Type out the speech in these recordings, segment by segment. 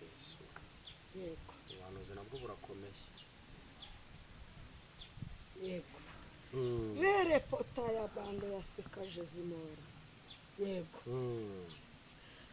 Yesu. Yego. Ubuhanuzi nabwo burakomeye. Yego. Bere pota ya bando ya sekaje zimora. Yego.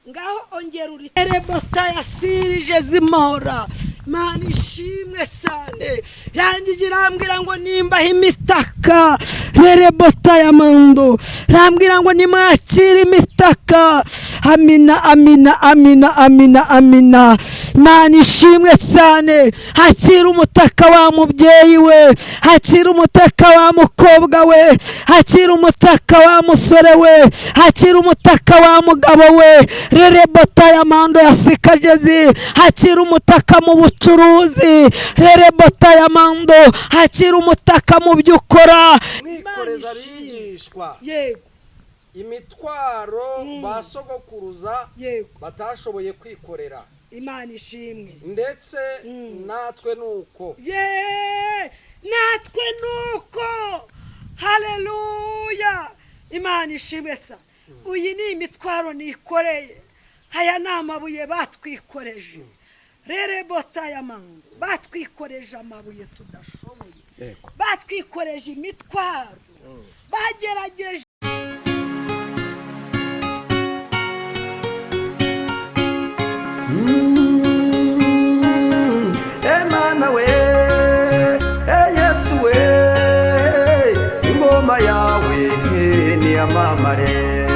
Ngaho ongera uri rebota ya sirije zimora. Mana ishimwe cyane. Rangije irambwira ngo nimbaho imitaka. Rebota ya mando. Rambwira ngo nimwakire imitaka. Amina, amina, amina, amina, amina. Mana ishimwe cyane. Hakira umutaka wa mubyeyi we, hakira umutaka wa mukobwa we, hakira umutaka wa musore we, hakira umutaka wa mugabo we. Rerebota ya mando ya sikagezi, hakira umutaka mu bucuruzi. Rerebota ya mando, hakira umutaka mu byo ukora. Mwikoreza abigishwa Yego. imitwaro ba sogokuruza Yego. batashoboye kwikorera. Imana ishimwe. Ndetse natwe nuko. Ye, natwe nuko. Haleluya. Imana ishimwe sa. Uyi ni imitwaro nikoreye. Aya ni amabuye batwikoreje. Rerebota ya mango batwikoreje amabuye tudashoboye. Yego. Batwikoreje imitwaro. Bagerageje. Emana we, e Yesu we, ingoma yawe niyamamare.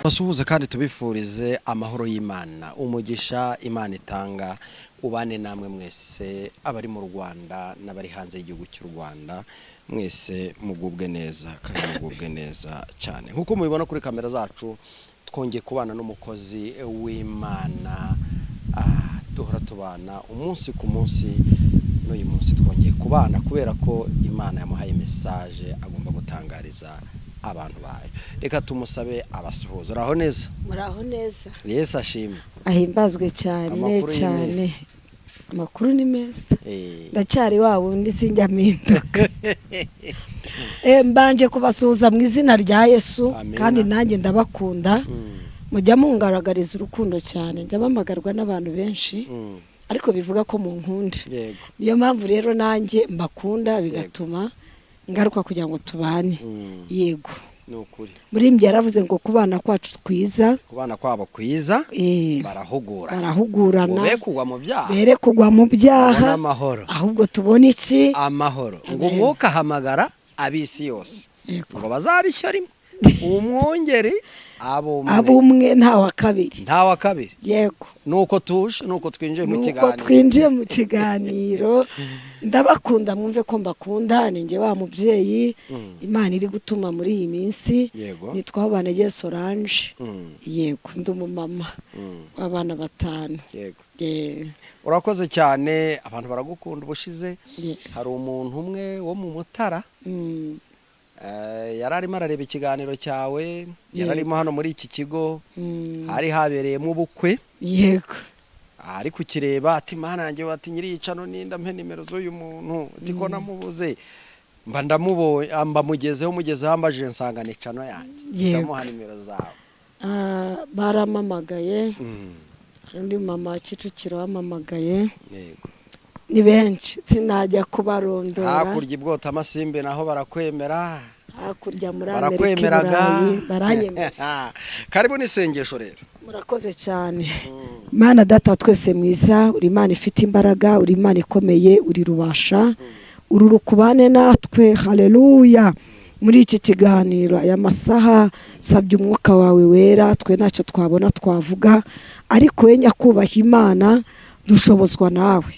Basuhuze kandi tubifurize amahoro y'Imana, umugisha Imana itanga ubane namwe mwese abari mu Rwanda n'abari hanze y'igihugu cy'u Rwanda, mwese mugubwe neza kandi mugubwe neza cyane. Nkuko mubibona kuri kamera zacu, twongeye kubana n'umukozi w'Imana, duhora tubana umunsi ku munsi. N'uyu munsi twongeye kubana kubera ko Imana yamuhaye message agomba gutangariza abantu bayo. Reka tumusabe abasuhuza. Uraho neza? Muraho neza. Yesu ashimwe. Ahimbazwe cyane. Amakuru cyane. y'iminsi. Amakuru ni meza. Ndacyari wa wundi sinjya mpinduka. Mbanje kubasuhuza mu izina rya Yesu. Amina. Kandi nanjye ndabakunda. Mujya mungaragariza urukundo cyane, njya mpamagarwa n'abantu benshi, ariko bivuga ko munkunda. Yego. Niyo mpamvu rero nanjye mbakunda, bigatuma ngaruka kugira ngo tubane. Yego. Ni ukuri. Murimbyi yaravuze ngo kubana kwacu twiza, Kubana kwabo kwiza, barahugura. Barahugurana. Ngo be kugwa mu byaha. Bere kugwa mu byaha. Tubone amahoro. Ahubwo tubone iki? Amahoro. Ngo Amen. umwuka ahamagara ab'isi yose. Yego. Ngo bazabishya rimwe. Umwungeri abumwe. Abumwe nta wa kabiri. Nta wa kabiri. Yego. Nuko tuje, nuko twinjiye mu Nuko kiganiro. twinjiye mu kiganiro. Ndabakunda, mwumve ko mbakunda. Ni njye wa mubyeyi Imana iri gutuma muri iyi minsi. Yego. Nitwa Banegeye Solange. Yego, ndi umumama w'abana 5. Yego. Urakoze cyane, abantu baragukunda. Ubushize hari umuntu umwe wo mu Mutara, yari arimo arareba ikiganiro cyawe, yari arimo hano muri iki kigo, hari habereyemo ubukwe. Yego. Ari kukireba ati mana yanjye, ati nyiri yicano ninda mpe nimero z'uyu muntu, ati ko namubuze, mba ndamubonye, mba mugezeho, mugezeho ambajije nsanga ni cano yanjye. Yego. Ndamuha nimero zawe. Baramamagaye. Hari undi mama wa Kicukiro wamamagaye. Yego. Ni benshi sinajya kubarondora. Hakurya ibwota amasimbi naho barakwemera. Hakurya muri Amerika, i Barakwemeraga. Burayi baranyemera. Karibu n'isengesho rero. Murakoze cyane. Mana data twese mwiza, uri Imana ifite imbaraga, uri Imana ikomeye, uri rubasha, uri rukubane natwe. Haleluya. Muri iki kiganiro aya masaha sabye umwuka wawe wera, twe ntacyo twabona twavuga, ariko we nyakubaha Imana dushobozwa nawe,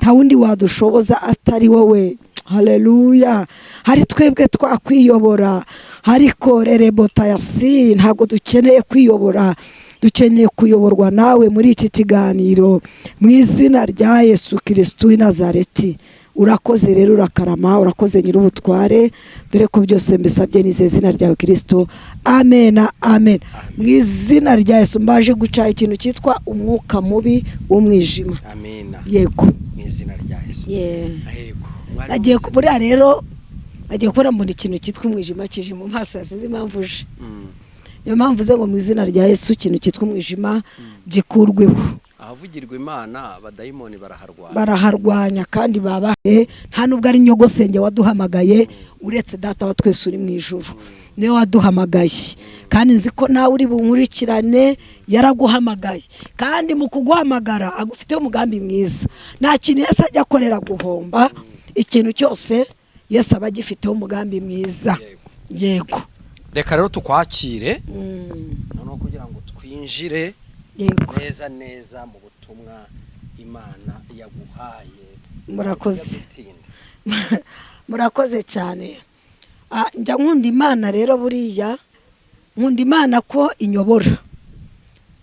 nta wundi wadushoboza atari wowe. Haleluya. Hari twebwe twakwiyobora, ariko rerebota ya siri ntabwo dukeneye kwiyobora, dukeneye kuyoborwa nawe muri iki kiganiro mu izina rya Yesu Kristo w'i Nazareti. Urakoze rero, urakarama, urakoze nyir'ubutware, dore ko byose mbisabye nizeye izina ryawe Kristo. Amen, amen. Mu izina rya Yesu mbaje guca ikintu cyitwa umwuka mubi w'umwijima. Amina. Yego. Mu izina rya Yesu. Yeah. Yego. Nagiye buriya rero Agiye kubona mbona ikintu cyitwa umwijima kije mu maso, sinzi impamvu uje. Niyo mpamvu uze ngo mu izina rya Yesu, ikintu cyitwa umwijima gikurweho. Ahavugirwa Imana abadayimoni baraharwanya. Baraharwanya kandi babahe. Nta nubwo ari nyogosenge waduhamagaye, uretse Data wa twese uri mu ijuru, niwe waduhamagaye. Kandi nzi ko nawe uri bunkurikirane yaraguhamagaye, kandi mu kuguhamagara agufiteho umugambi mwiza. Nta kintu Yesu ajya akorera guhomba. Ikintu cyose Yesu aba agifiteho umugambi mwiza. Yego. Reka rero tukwakire noneho kugira ngo twinjire neza neza mu butumwa Imana yaguhaye. Murakoze. Gutinda. Murakoze cyane. Njya nkunda Imana rero, buriya nkunda Imana ko inyobora.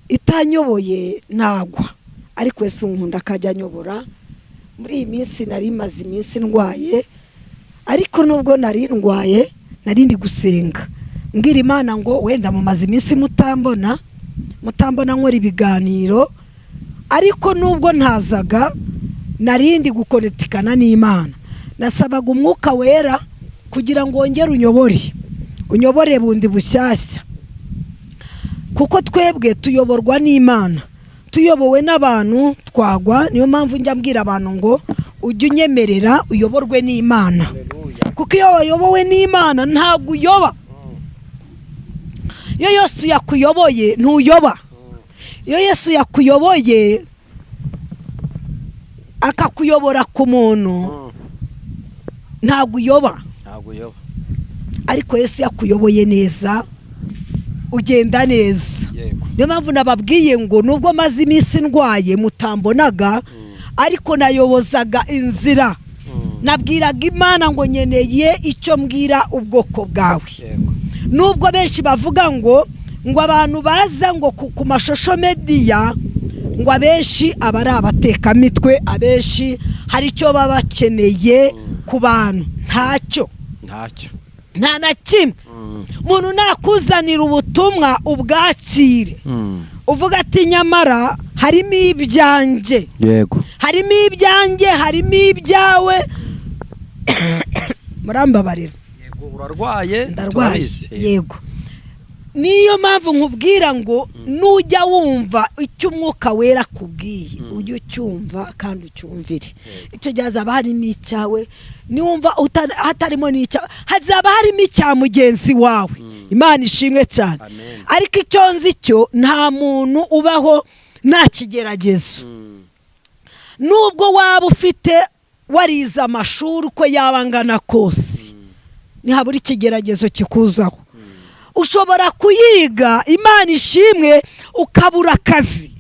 Itanyoboye nagwa, ariko Yesu nkunda akajya anyobora. Muri iyi minsi nari maze iminsi ndwaye, ariko nubwo nari ndwaye nari ndi gusenga, mbwira Imana ngo wenda mumaze iminsi mutambona nkora ibiganiro, ariko nubwo ntazaga nari ndi gukonetikana n'Imana. Nasabaga Umwuka Wera kugira ngo wongere unyobore bundi bushyashya, kuko twebwe tuyoborwa n'Imana. Tuyobowe n'abantu twagwa. Niyo mpamvu njya mbwira abantu ngo ujye unyemerera uyoborwe n'Imana, Haleluya. kuko iyo wayobowe n'Imana ntabwo uyoba. Iyo Yesu yakuyoboye ntuyoba. Iyo Yesu yakuyoboye akakuyobora ku muntu, ntabwo uyoba. Ntabwo uyoba. Ariko Yesu yakuyoboye neza ugenda neza. Niyo mpamvu nababwiye ngo nubwo maze iminsi ndwaye mutambonaga, ariko nayobozaga inzira, nabwiraga Imana ngo nkeneye icyo mbwira ubwoko bwawe. Nubwo benshi bavuga ngo abantu baza ngo ku ma social media, ngo abenshi aba ari abatekamitwe, abenshi hari icyo baba bakeneye ku bantu, ntacyo. Ntacyo. Nta na kimwe. Umuntu nakuzanira ubutumwa ubwakire, uvuga ati nyamara harimo ibyanjye. Harimo ibyanjye, harimo ibyawe. Murambabarira. Yego, urarwaye. Ndarwaye. Turabizi. Yego, niyo mpamvu nkubwira ngo nujya wumva icyo Umwuka Wera akubwiye, ujye ucyumva kandi ucyumvire. Icyo gihe hazaba harimo icyawe. Niwumva hatarimo n'icyawe, hazaba harimo icya mugenzi wawe. Imana ishimwe cyane. Amen. Ariko icyo nzi cyo, nta muntu ubaho nta kigeragezo. Nubwo waba ufite warize amashuri uko yaba angana kose, ntihabura ikigeragezo kikuzaho. Ushobora kuyiga, Imana ishimwe, ukabura akazi.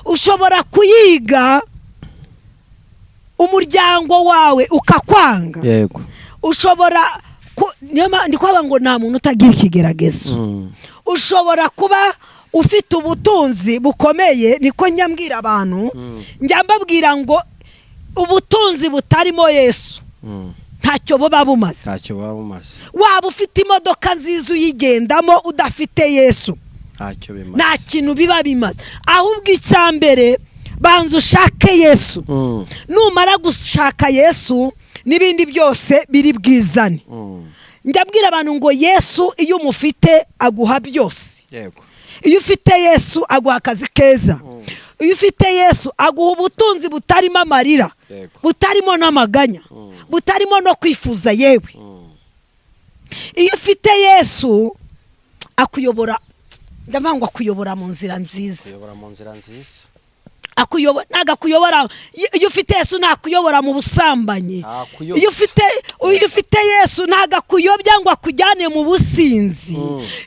Ushobora kuyiga, umuryango wawe ukakwanga. Ushobora niyo ndi kuvuga ngo nta muntu utagira ikigeragezo. Ushobora kuba ufite ubutunzi bukomeye. Niko njya mbwira abantu, njya mbabwira ngo ubutunzi butarimo Yesu ntacyo buba bumaze. Ntacyo buba bumaze. Waba ufite imodoka nziza uyigendamo, udafite Yesu ntacyo bimaze. nta kintu biba bimaze. Ahubwo icya mbere, banza ushake Yesu. Numara gushaka Yesu, n'ibindi byose biri bwizane. Njya mbwira abantu ngo Yesu iyo umufite aguha byose. Iyo ufite Yesu aguha akazi keza. Iyo ufite Yesu aguha ubutunzi butarimo amarira, butarimo n'amaganya, butarimo no kwifuza yewe. Iyo ufite Yesu akuyobora, ndavuga ngo akuyobora mu nzira nziza. Kuyobora mu nzira nziza. Akuyobora, ntabwo akuyobora. Iyo ufite Yesu ntakuyobora mu busambanyi. Ntakuyobya. Iyo ufite Yesu ntabwo akuyobya ngo akujyane mu businzi.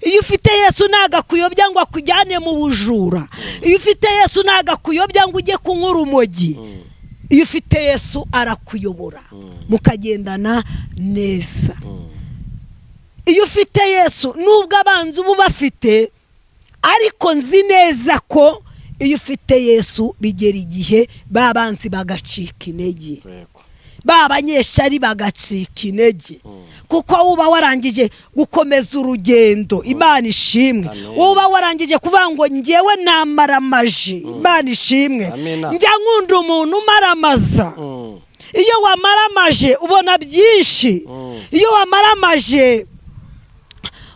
Iyo ufite Yesu ntabwo akuyobya ngo akujyane mu bujura. Iyo ufite Yesu ntabwo akuyobya ngo ujye kunywa urumogi. Iyo ufite Yesu arakuyobora mukagendana neza. Iyo ufite Yesu, nubwo abanzi uba bafite, ariko nzi neza ko iyo ufite Yesu bigera igihe ba banzi bagacika intege, ba banyeshyari bagacika intege, kuko uba warangije gukomeza urugendo. Imana ishimwe. Amen. Uba warangije kuvuga ngo ngewe namaramaje. Imana ishimwe. Amina. Njya nkunda umuntu umaramaza. Iyo wamaramaje ubona byinshi. Iyo wamaramaje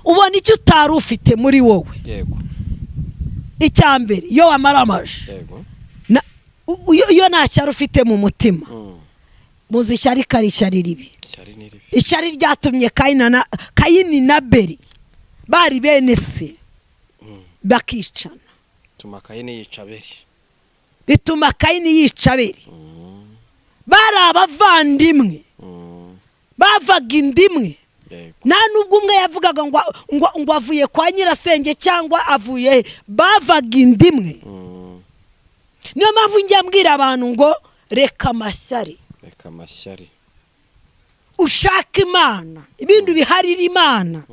ubona icyo utari ufite muri wowe. Yego. Icya mbere, iyo wamaramaje, Yego. iyo nta shyari ufite mu mutima, muzi ishyari ko ari ishyari ribi. Ishyari ni ribi. Ishyari ryatumye Kayini na Beri bari bene se bakicana. Tuma Kayini yica Abeli. Bituma Kayini yica Abeli. Bari abavandimwe, bavaga inda imwe. Yego. Nta nubwo umwe yavugaga ngo avuye kwa nyirasenge cyangwa avuye he, bavaga inda imwe. Niyo mpamvu njya mbwira abantu ngo reka amashyari, Reka amashyari, ushaka Imana, ibindi biharira Imana.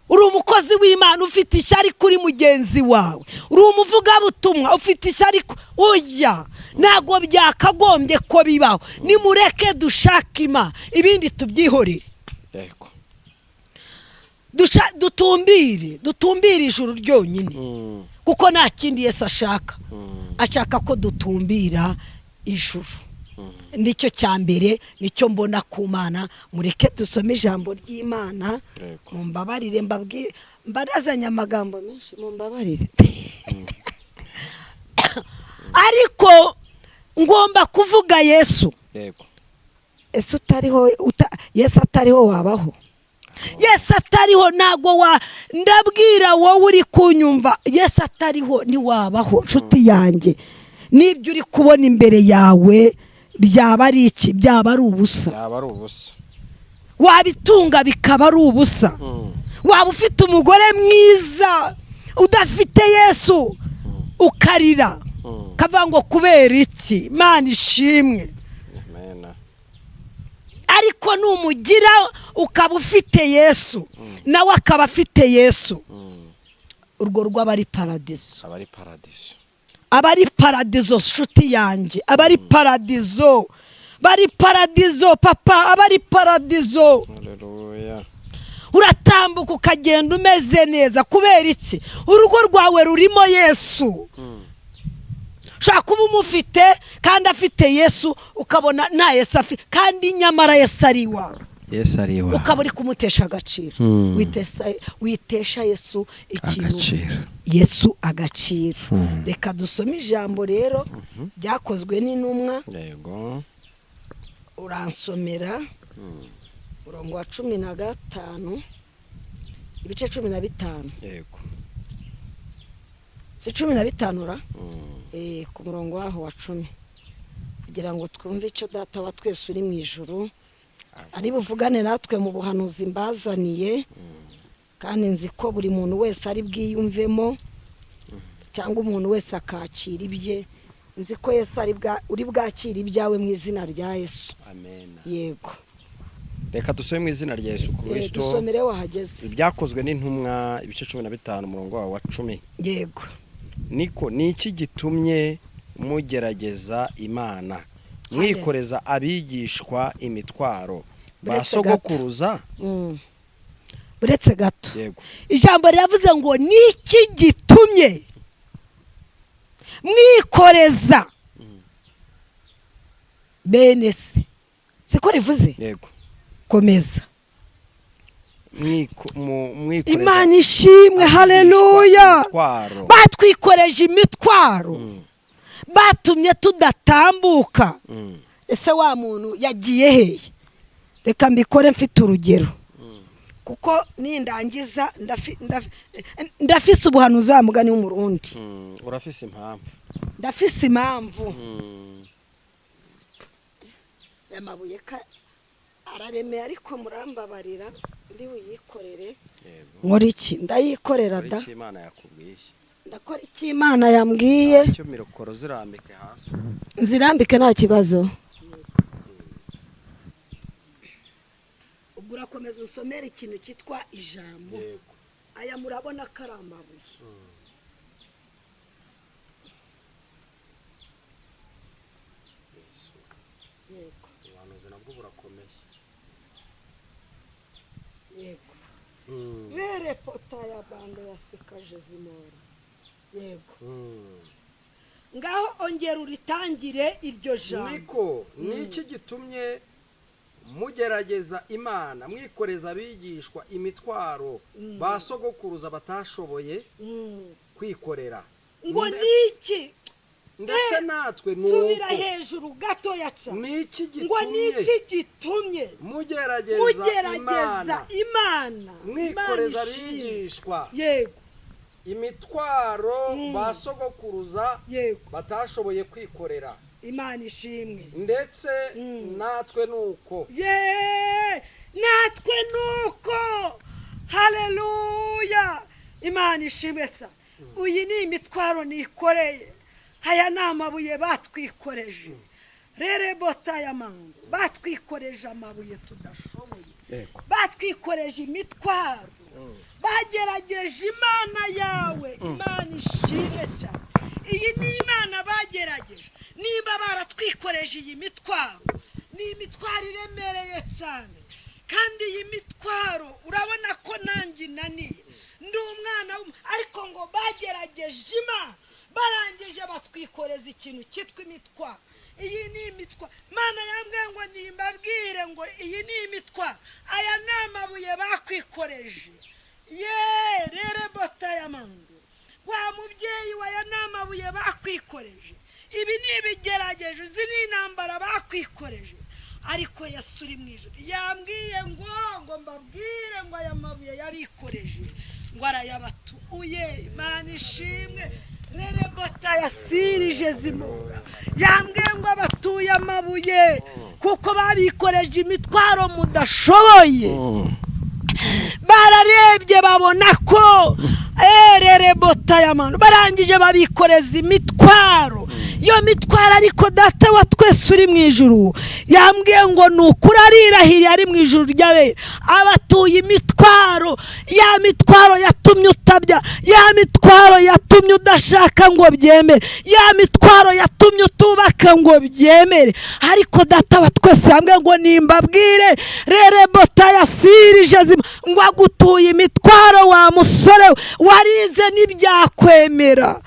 Uri umukozi w'Imana ufite ishyari kuri mugenzi wawe, uri umuvugabutumwa ufite ishyari, oya, ntabwo byakagombye ko bibaho. Nimureke dushake Imana, ibindi tubyihorere. Yego. Dutumbire ijuru ryonyine, kuko nta kindi Yesu ashaka. Ashaka ko dutumbira ijuru, nicyo cya mbere, nicyo mbona ku Mana. Mureke dusome ijambo ry'Imana. Yego. Mumbabarire, mbabwire, mbarazanye amagambo menshi, mumbabarire, ariko ngomba kuvuga Yesu. Yego. Ese utariho, Yesu atariho wabaho? Yesu atariho ntabwo wa, ndabwira wowe uri kunyumva, Yesu atariho ntiwabaho, nshuti yanjye. N'ibyo uri kubona imbere yawe byaba ari iki? Byaba ari ubusa. Yaba ari ubusa. Wabitunga bikaba ari ubusa. Waba ufite umugore mwiza, udafite Yesu ukarira, kavuga ngo kubera iki? Imana ishimwe. Amen. Ariko numugira ukaba ufite Yesu, nawe akaba afite Yesu, urwo rwaba ari paradizo. Aba ari paradiso. Aba ari paradizo, nshuti yanjye, aba ari paradizo, bari paradizo papa, aba ari paradizo. Haleluya. Uratambuka ukagenda umeze neza. Kubera iki? Urugo rwawe rurimo Yesu. Ushobora kuba umufite kandi afite Yesu, ukabona nta Yesu afite, kandi nyamara Yesu ari iwawe. Yesu ari iwawe. Ukaba uri kumutesha agaciro. Witesha Yesu ikintu. Agaciro. Yesu agaciro. Reka dusome ijambo rero, Byakozwe n'Intumwa. Yego. Uransomera umurongo wa 15, ibice 15. Yego. Si 15 ra? Ku murongo waho wa 10, kugira ngo twumve icyo Data wa twese uri mu ijuru ari buvugane natwe mu buhanuzi mbazaniye. Kandi nzi ko buri muntu wese ari bwiyumvemo, cyangwa umuntu wese akakira ibye. Nzi ko Yesu ari uri bwakira ibyawe mu izina rya Yesu. Amen. Yego. Reka dusome mu izina rya Yesu Kristo. Dusomere wahageze. Ibyakozwe n'Intumwa, ibice 15, umurongo wawo wa 10. Yego. Niko, ni iki gitumye mugerageza Imana, mwikoreza abigishwa imitwaro ba Uretse sogokuruza? Uretse gato. Yego. Ijambo riravuze ngo niki gitumye mwikoreza bene se? Siko rivuze? Yego. Komeza. Mwikoreza Imana ishimwe. abigishwa Haleluya. imitwaro. Batwikoreje imitwaro, batumye tudatambuka. Ese wa muntu yagiye hehe? Reka mbikore mfite urugero, kuko nindangiza ndafise ubuhanuzi, wa mugani w'Umurundi. Urafise impamvu. Ndafise impamvu. Aya mabuye araremeye, ariko murambabarira, ndi buyikorere. Yego. Nkora iki? Ndayikorera Ukora da. icyo Imana yakubwiye. Ndakora icyo Imana yambwiye. Icyo mirokoro zirambike hasi. Nzirambike, nta kibazo. Ubwo urakomeza usomere ikintu cyitwa ijambo. Yego. Aya murabona ko ari amabuye. Yesu. Yego. Ubuhanuzi nabwo burakomeye. Yego. Bere pota ya bando ya sekaje zimora. Yego. Ngaho ongera uritangire iryo jambo. Niko niki gitumye mugerageza Imana, mwikoreza abigishwa imitwaro ba sogokuruza batashoboye kwikorera? Ngo niki? Ndetse natwe Subira hejuru gatoya cyane. Niki Ngo niki gitumye mugerageza mugerageza Imana, mwikoreza abigishwa yego imitwaro ba sogokuruza yego batashoboye kwikorera? Imana ishimwe. Ndetse natwe nuko. Ye, natwe nuko. Haleluya, Imana ishimwe. Sa uyi ni imitwaro nikoreye, aya ni amabuye batwikoreje. Rerebota y'amangu, batwikoreje amabuye tudashoboye, batwikoreje imitwaro, bagerageje Imana yawe. Imana ishimwe cyane. Iyi ni Imana bagerageje. Niba baratwikoreje iyi mitwaro, ni imitwaro iremereye cyane. Kandi iyi mitwaro urabona ko nanjye inaniye, ndi umwana, ariko ngo bagerageje Imana, barangije batwikoreza ikintu cyitwa imitwaro. Iyi ni imitwaro. Imana yambwiye ngo nimbabwire ngo iyi ni imitwaro, aya ni amabuye bakwikoreje. Ye rerebota y'amangu, wa mubyeyi, waya ni amabuye bakwikoreje. Ibi ni ibigerageje, izi ni intambara bakwikoreje. Ariko Yesu uri mu ijuru yambwiye ngo mbabwire ngo aya mabuye yabikoreje ngo arayabatuye. Imana ishimwe. Rerebota yasirije zimura, yambwiye ngo abatuye amabuye kuko babikoreje imitwaro mudashoboye. Bararebye babona ko ererebota y'amano, barangije babikoreza imitwaro. Iyo mitwaro, ariko Data wa twese uri mu ijuru yambwiye ngo ni ukuri, arirahiriye ari mu ijuru ry'abera, abatuye imitwaro. Ya mitwaro yatumye utabya, ya mitwaro yatumye udashaka ngo byemere, ya mitwaro yatumye utubaka ngo byemere. Ariko Data wa twese yambwiye ngo nimbabwire, rerebota yasirije zima, ngo agutuye imitwaro. Wa musore warize ntibyakwemera,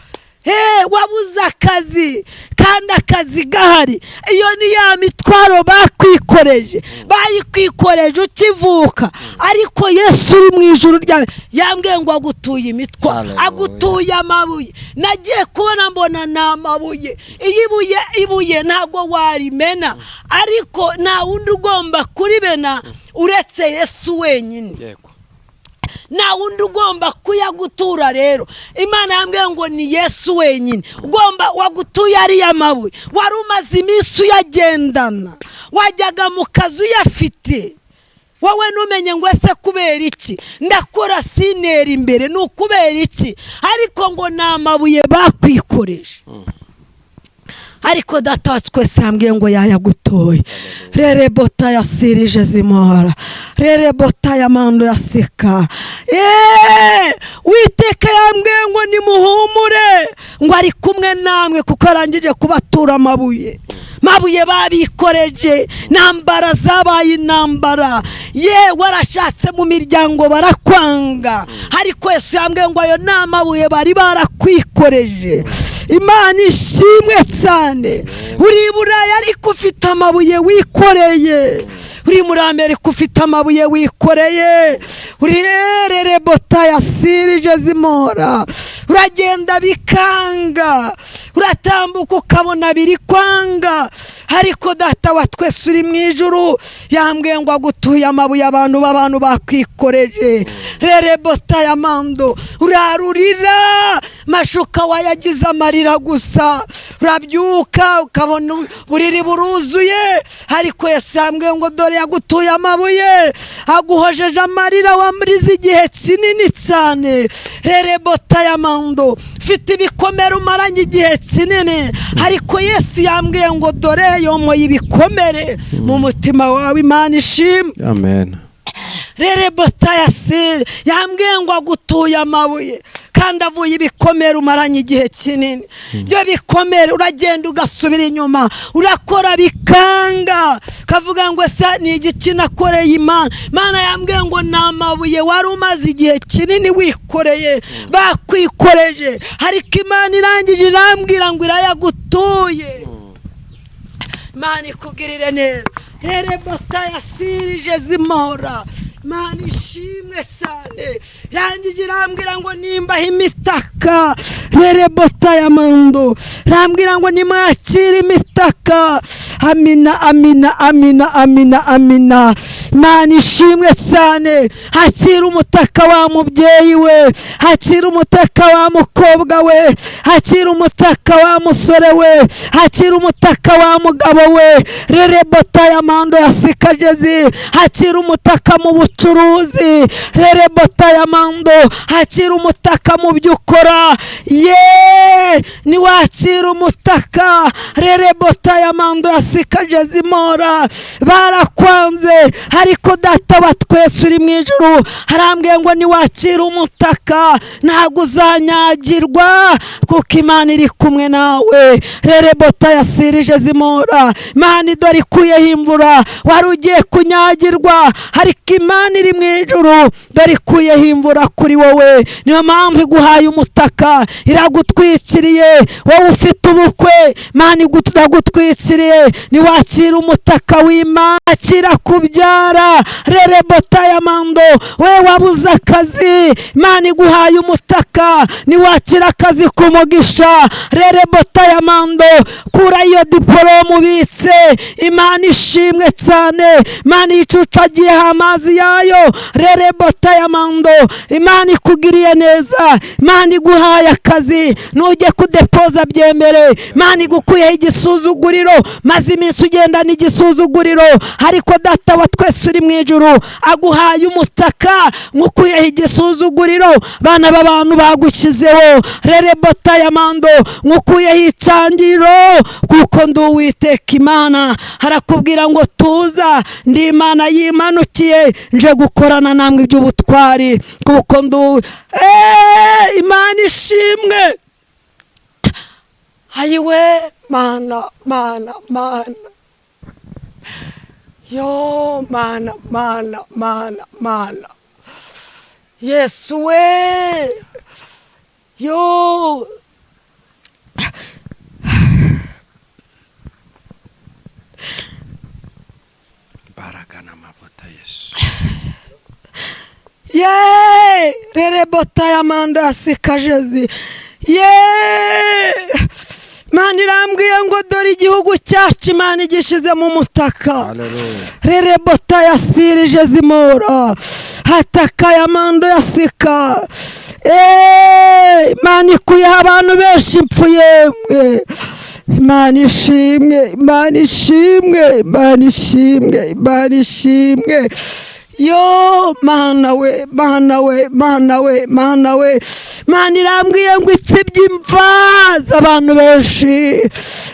wabuze akazi kandi akazi gahari, iyo ni ya mitwaro bakwikoreje, bayikwikoreje ukivuka. Ariko Yesu uri mu ijuru ryawe yambwiye ngo agutuye imitwaro, agutuye amabuye. Nagiye kubona mbona ni amabuye. Iyo ibuye ntabwo warimena, ariko nta wundi ugomba kuribena uretse Yesu wenyine. Nta wundi ugomba kuyagutura. Rero Imana yambwiye ngo ni Yesu wenyine ugomba wagutuye ariya mabuye. Wari umaze iminsi uyagendana, wajyaga mu kazi uyafite, wowe numenye ngo ese kubera iki ndakora sinera imbere, ni ukubera iki? Ariko ngo ni amabuye bakwikoreje. Ariko Data wa twese yambwiye ngo yayagutoye. Rerebota yasirije zimora, rerebota y'amando yaseka. Witeka yambwiye ngo nimuhumure, ngo ari kumwe namwe kuko arangije kubatura amabuye. Mabuye babikoreje, nambara zabaye intambara. Ye warashatse mu miryango barakwanga, ariko Yesu yambwiye ngo ayo ni amabuye bari barakwikoreje. Imana ishimwe cyane. Uri i Burayi ariko ufite amabuye wikoreye, uri muri Amerika ufite amabuye wikoreye, uri rerebota yasirije zimora, uragenda bikanga, uratambuka ukabona biri kwanga. Ariko Data wa twese uri mu ijuru yambwiye ngo agutuye amabuye abantu b'abantu bakwikoreje. Rerebota y'amando, urarurira mashuka wayagize amarira gusa, urabyuka ukabona buriri buruzuye. Ariko Yesu yambwiye ngo dore yagutuye amabuye, aguhojeje amarira wamurize igihe kinini cyane. Rerebota y'amando, ufite ibikomere umaranye igihe kinini, ariko Yesu yambwiye ngo dore yomoye ibikomere mu mutima wawe. Imana ishimwe. Amen. Rerebota yasire yambwiye ngo agutuye amabuye kandi avuye ibikomere umaranye igihe kinini. Ibyo bikomere uragenda ugasubira inyuma, urakora bikanga, kavuga ngo se ni igiki nakoreye Imana? Imana yambwiye ngo ni amabuye wari umaze igihe kinini wikoreye, bakwikoreje, ariko Imana irangije irambwira ngo irayagutuye. Imana ikugirire neza. Rerebota yasirije zimora. Imana ishimwe cyane. Irangije irambwira ngo nimbaho imitaka. Rerebota ya mando irambwira ngo nimwakire imitaka. Amina, amina, amina, amina, amina. Imana ishimwe cyane. Hakira umutaka wa mubyeyi we, hakira umutaka wa mukobwa we, hakira umutaka wa musore we, hakira umutaka wa mugabo we. Rerebota ya mando ya sikajezi, hakira umutaka mu bucuruzi. Rerebota ya mando, hakira umutaka mu byo ukora. Ye niwakira umutaka. Rerebota ya mando ya sikajezi mora, barakwanze ariko data wa twese uri mu ijuru harambwiye ngo niwakira umutaka ntabwo uzanyagirwa kuko Imana iri kumwe nawe. Rerebota yasirije zimora. Imana idore ikuyeho imvura, wari ugiye kunyagirwa ariko Imana iri mu ijuru dore ikuyeho imvura kuri wowe. Niyo mpamvu iguhaye umutaka, iragutwikiriye. Wowe ufite ubukwe, Imana iragutwikiriye. Niwakira umutaka w'Imana, akira kubyara. Rerebota ya mando, we wabuze akazi, Imana iguhaye umutaka, niwakira akazi kumugisha. Rerebota ya mando, kura iyo diporome ubitse. Imana ishimwe cyane. Imana yicucagiyeho amazi yayo. Rerebota ya mando, Imana ikugiriye neza. Imana iguhaye akazi, nujye kudepoza byemere. Imana igukuyeho igisuzuguriro, maze iminsi ugenda n'igisuzuguriro, ariko data wa twese uri mu ijuru aguhaye umutaka, nkukuyeho igisuzuguriro bana b'abantu bagushyizeho. Rerebota ya mando, nkukuyeho icyangiro kuko ndi Uwiteka Imana. Harakubwira ngo tuza, ndi Imana yimanukiye nje gukorana namwe iby'ubutwari kuko ndi Imana ishimwe. Ayiwe Mana, Mana, Mana, yo Mana, Mana, Mana, Mana, Yesu we, yo. Imbaraga n'amavuta Yesu. Ye rerebota ya mando ya sikajezi. Ye Imana irambwiye ngo dore igihugu cyacu Imana igishize mu mutaka. Rerebota yasirije zimora, hataka ya mando ya sika. Imana ikuyeho abantu benshi impfu yemwe. Imana ishimwe, Imana ishimwe, Imana ishimwe, Imana ishimwe. Yo Mana we, Mana we, Mana we, Mana we. Imana irambwiye ngo itsibye imva z'abantu benshi.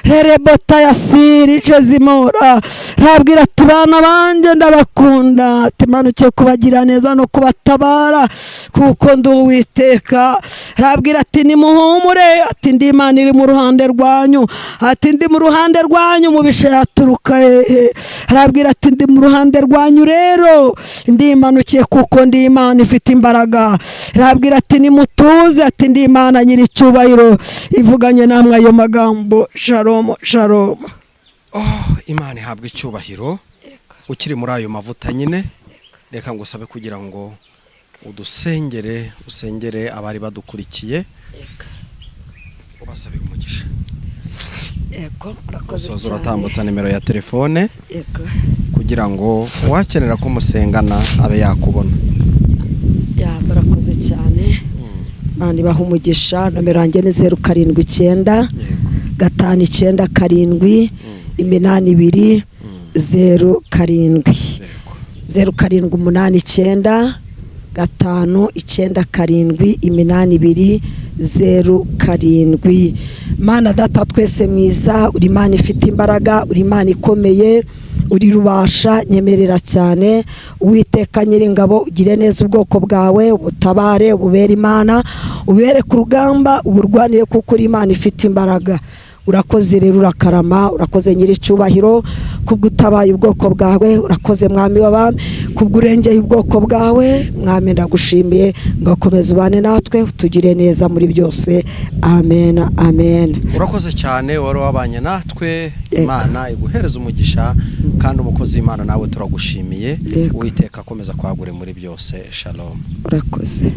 Rerebota yasirije zimora, rabwira ati bana banjye ndabakunda, ati manuke kubagira neza no kubatabara kuko ndi Uwiteka. Rabwira ati nimuhumure, ati ndi Imana iri mu ruhande rwanyu, ati ndi mu ruhande rwanyu mubishe yaturuka hehe. Rabwira ati ndi mu ruhande rwanyu rero ndi imanukiye kuko ndi Imana ifite imbaraga. Rabwira ati nimutuze, ati ndi Imana nyiri icyubahiro ivuganye namwe ayo magambo. Shalom, shalom. Oh, Imana ihabwa icyubahiro. Ukiri muri ayo mavuta nyine, reka ngusabe kugira ngo udusengere, usengere abari badukurikiye, ubasabire umugisha. Yego, urakoze Usoza cyane. uratambutsa nimero ya telefone Yego. kugira ngo uwakenera ko musengana abe yakubona. Ya, murakoze cyane. Imana ibaha umugisha. Nomero yanjye ni 079 597 82 07. 0789 597 82 07. Mana data twese mwiza, uri Imana ifite imbaraga, uri Imana ikomeye, Uri rubasha, nyemerera cyane. Uwiteka Nyiringabo, ugire neza ubwoko bwawe, ubutabare, ububere Imana, ubere ku rugamba, uburwanire, kuko uri Imana ifite imbaraga. Urakoze rero, urakarama. Urakoze Nyiricyubahiro kubwo utabaye ubwoko bwawe. Urakoze Mwami w'abami kubwo urengeye ubwoko bwawe. Mwami, ndagushimiye ngo akomeze ubane natwe, utugire neza muri byose. Amen, amen. Urakoze cyane, wari wabanye natwe. Yego. Imana iguhereza umugisha, kandi umukozi w'Imana nawe turagushimiye. Yego. Uwiteka akomeza kwagure muri byose. Shalom. Urakoze.